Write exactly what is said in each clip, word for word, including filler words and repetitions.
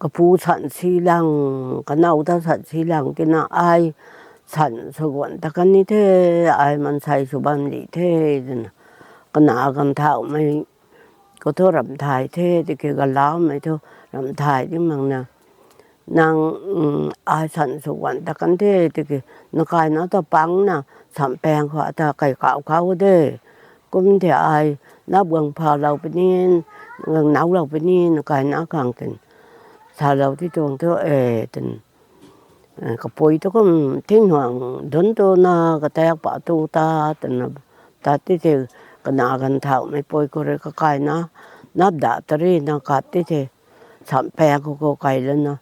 kapu san si lang, kanow ta san si lang tina ai san sw guan ta kan ni the, ai mansei sw bam di the, twna kana ganv thauhmei khou thu ramh thay the, tiki galaumei thu ramh thay di makna, nang, ai san sw guan ta kan the, tiki nakaina ta pangna sampaeng khou ata kai kauh khou de. Kum the ai nap guang phalou puni, guang nowlou puni, nakaina khang tin salou ti tuang thu e, tin, kapui tu kum thinghnuang dunc tuna, katak pa tu ta, twna tat ti the, kana ganv thauhmei pui khou rui kakaina nap da tarina kap ti the, sampaeng khou khou kai lana,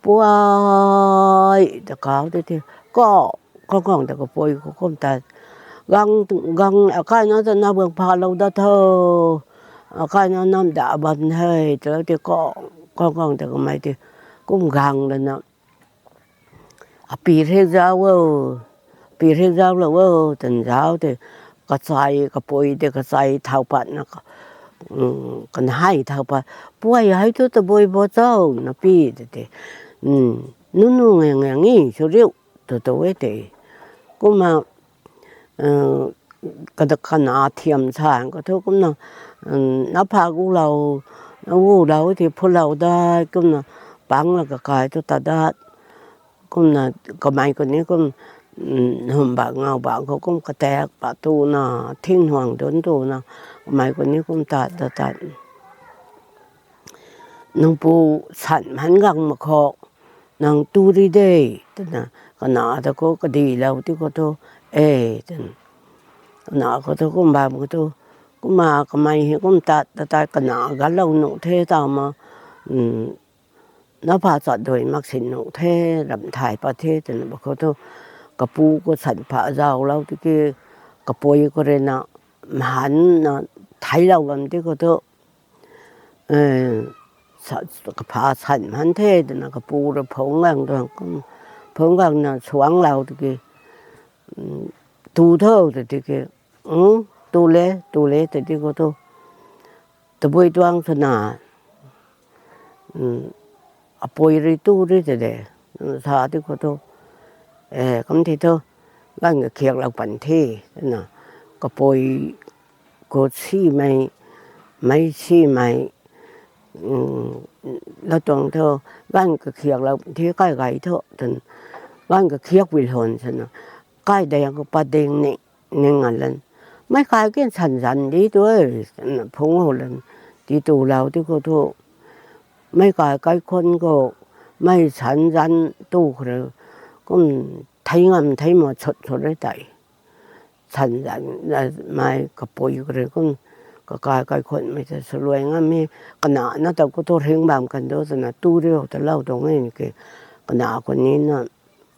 puai ta kau ti the, ka, kang kang ta kapui khou kum ta, gang, gang, akaina ta nap guang phalou dat tho, akaina nap da bam the, twlou ti ka, kang kang ta kamei ti kum gang lana, api rek zauc o, api rek zauclou o, twna zauc tei, kachai, kapui tei kachai thau patna, kanhei thau pat, puai hei thu tabui bo cho, na pi tei tei, nunu ngang ngang e sw riu, tw tu e tei. Kumna, kana thiam sa khou thu kumna, na pha gulou, na gulou tei phulou dai kumna, pangla kakai thu ta dat, kumna kamei khou ni kum, hum bak ngau bak khou kum katak pa tuna, thinghnuang dunc tuna, kamei khou ni kum tat ta tat. Nang pu san han gang mak khou, nang tu ri de, twna, kana ta khou kadilou ti khou thu, e, twna, kana khou thu kum bam khou thu, kumna kamei hei kum tat ta tat kana galou nuh the taw ma, na pha chat dui mak sin nuh the, ramh thay pat the, twna ba khou thu, kapu khou san pha zauclou tiki, kapui khou rui na, mhanna theiclou bam ti khou thu, kapha san han the, twna kapu rui phungc gang tuang, phungc gangna suangclou tiki, tu tho ta tiki, tu le, tu le ta ti khou thu, tabui tuang swna, apui rui tu ri ta de, sa ti khou thu, e, kum ti thu, ganv kakhiaklou pan the, twna, kapui khou simei, meic simei, la tuang thu, ganv kakhiaklou the kai gay thu, twna, ganv kakhiakpui lun swna, kai dang khou pat ding ni, ning a lan, meic kai ken san zan di tu e, twna phungc how lan, ti tulou ti khou thu, meic kai kaikhunh khou, mei san zan tu khou rui, kum thei ngam thei ma chut chut rui tei, san zan, mei kapui khou rui kum, kakai kaikhunhmei ta swluai ngam e, kana na ta khou thu ring bam kan do twna tu riu talou tuang e ki, kana khou ni na,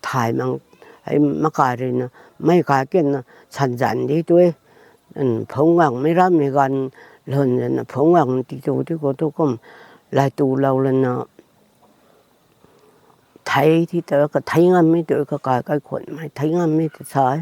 thay mang, hei makai rui na, meic kai ken na, san zan di tu e, phungc gangmei rammei ganv lun zana phungc gang ti tu ti khou thu kum, lay tulou lana, thei ti ta, kathei ngammei tu, kakai kaikhunhmei thei ngammei ta sa e.